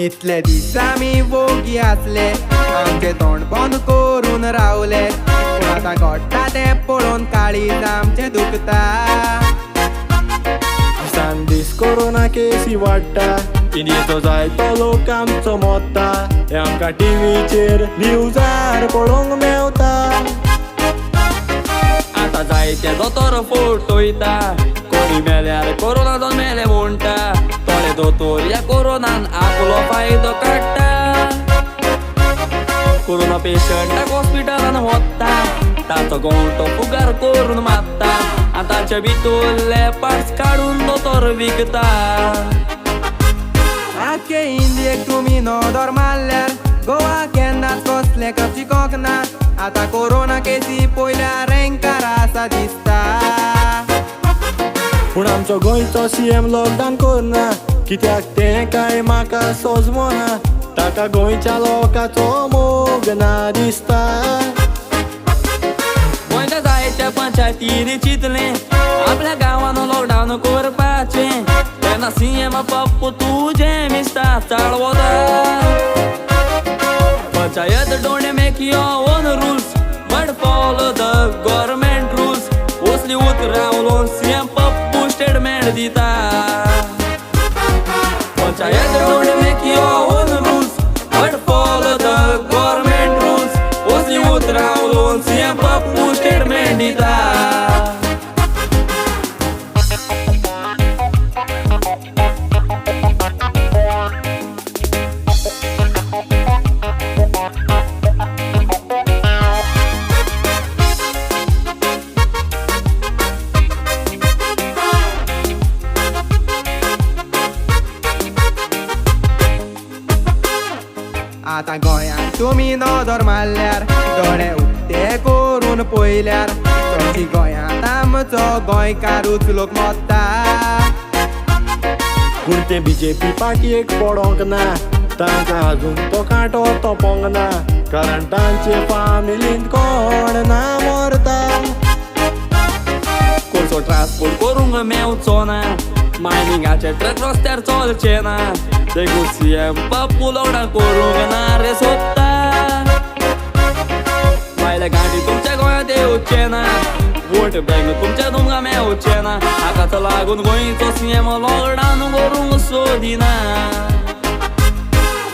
इतले दीस आमी वोगी आसले, आमचे तोंड बंद करून रावले, पूण आतां घडटा तें पळोवन काळीज आमचें दुखता. दिसान दीस कोरोना केसी वाडटा, इंडियेचो जायतो लोक आमचो मोत्ता, हें आमकां टिवीचेर न्यूजार पळोवंक मेवता. आतां जायते दोतोर फोटोयता, कोणी मेल्यार कोरोना जावन मेले म्हणटा, थोडे दोतोर ह्या कोरोनान आपलो फायदो काडटा. कोरोना पेशंटाक हॉस्पिटलान व्हरता, ताचो गोंटो फुगार करून मारता, आनी ताचे भितरले पार्ट्स काडून दोतोर विकता. आख्खे इंडियेक तुमी नदर मारल्यार गोवा केन्नाच कसलें कपचिकोंक ना. आतां कोरोना केसी पयल्या रँकार आसा दिसता. पूण आमचो गोंयचो सीएम लॉकडावन करना, कित्याक तें काय म्हाका सोजमना, ताका गोंयच्या लोकांचो मोग ना दिसता. गोंयच्या जायत्या पंचायतींनी चिंतलें आपल्या गांवान लॉकडावन करपाचें, तेन्ना सीएम पप्पू तुजें मिस्ता चाळवता. Panchayat don't make your own rules but follow the government rules, असली उतरां उलोवन सीएम पप्पू स्टेटमेंट दिता. Panchayat don't make your own rules but follow the government rules, असली उतरां उलोवन सीएम पप्पू स्टेटमेंट दिता. आतां गोंयांत तुमी नदर मारल्यार दोळे उक्ते करून पळयल्यार चडशी गोंयांत आमचो गोंयकारूच लोक मोत्ता. पूण ते बीजेपी पार्टयेक पडोंक ना, तांकां आजून तो कांटो तोपोंक ना, कारण तांचे फामिलींत कोण ना मरता. कोळसो ट्रान्सपोर्ट करूंक मेवचो ना, मायनिंगाचे ट्रक रस्त्यार चलचे ना, देखून सीएम पप्पू लॉकडावन करूंक ना रे सोदता. भायले गांठी तुमच्या गोंयांत येवचे ना, वोट बँक तुमच्या तुमकां मेवचे ना, हाकाच लागून गोंयचो सीएम लॉकडावन करूंक सोदिना.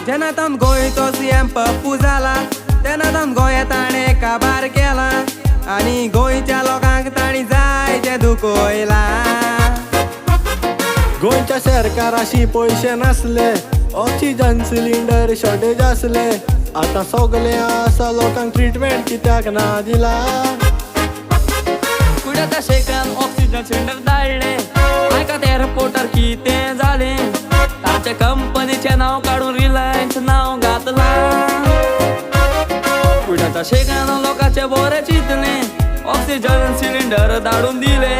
जेन्ना तावन गोंयचो सीएम पप्पू जाला तेन्ना तावन गोंयांत ताणें काबार केला आनी गोंयच्या लोकांक तांणी जायतें दुखयलां. गोंयच्या सरकाराशी पयशे नासले, ऑक्सिजन सिलिंडर शॉर्टेज आसले, आतां सगलें आसा लोकांक ट्रिटमेंट कित्याक ना दिला. कुड्याच्या शेकान ऑक्सिजन सिलिंडर धाडले, आयकात एअरपोर्टार कितें जालें, तांच्या कंपनीचें नांव काडून रिलायन्स नांव घातलां. कुड्याच्या शेकान लोकांचें बरें चिंतलें, ऑक्सिजन सिलिंडर धाडून दिले,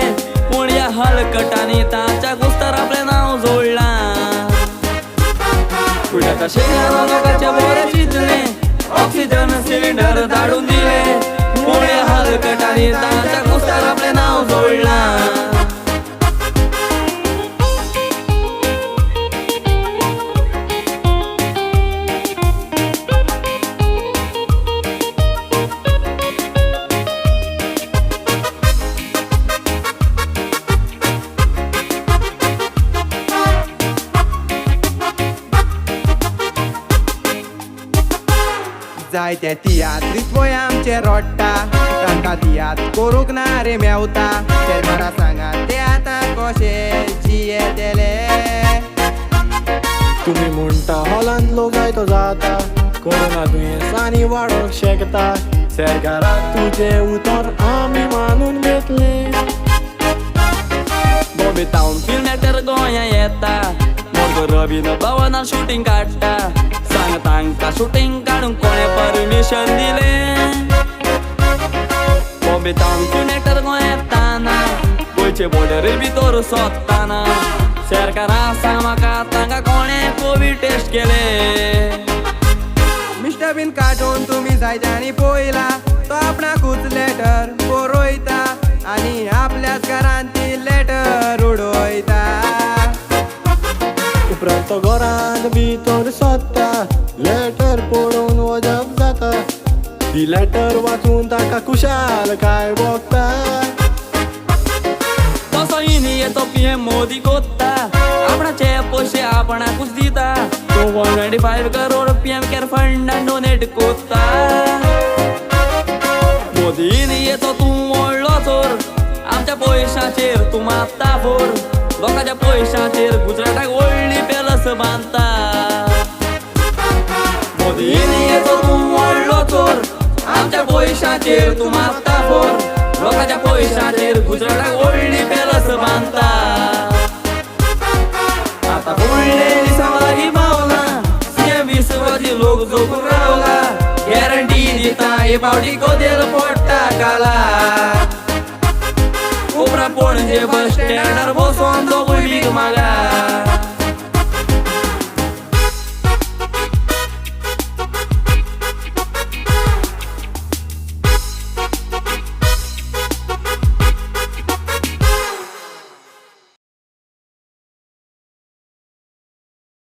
पूण ह्या हलकटांनी तांच्या कुस्तार आपलें नांव जोडलां. कुड्याच्या शेकान लोकांचें बरें चिंतलें, ऑक्सिजन सिलिंडर धाडून दिले, पूण ह्या हलकटांनी तांच्या कुस्तार आपलें नांव जोडलां. जायते तियात्रीत पळय आमचे रडटा, तांकां तियात्र करूंक ना रे मेवता, सरकारा सांगात ते आतां कशे जियेतले. तुमी म्हणटा हॉलांत लोक जायतो जाता, कोरोना दुयेंसांनी वाडोवंक शकता, सरकाराक तुजें उतर आमी मानून घेतलें. बॉम्बे तावन फिल्म एक्टर गोंया येता, मोडगो रवीन भवनान शुटींग काडटा, सांग तांकां शुटींग काडूंक कोणें परमिशन दिलें. बॉम्बे तावन फिल्म एक्टर गोंया येताना गोंयचे बॉर्डरी भितर सोदताना, सरकारा सांग म्हाका तांकां कोणें कोवीड टेस्ट केलें. मिस्टर बीन कार्टून तुमी जायत्यांनी पळयला, तो आपणाकूच लेटर बरयता आनी आपल्याच घरान ती लेटर उडयता. उपरांत तो घरांत भितर सोदता. लेटर पळोवन वजप जाता. ती लेटर वाचून ताका खुशाल काय भोगता. तसो इंडियेचो पीएम मोदी कोत्ता, आपणाचे पयशे आपणाकूच दिता. 2.25 crore PM care फंडान डोनेट कोत्ता. मोदी इंडियेचो तूं व्हडलो चोर, आमच्या पयशाचेर तूं मारता फोर. लोकांच्या पयशाचेर गुजराताक व्हडली पॅलस बांदता. मोदी इंडियेचो तूं व्हडलो चोर, आमच्या पयशाचेर तूं मारता फोर. लोकांच्या पयशाचेर गुजराताक व्हडली पॅलस बांदता. आता फुडले दिसा लागीं पावला, सीएम विसवाची लोक जोखून रावला. गॅरंटी दिता हे पावटी कोदेल पडटा काला. उपरांत पणजे बस स्टँडार बसोन दोगूय भीक मागा.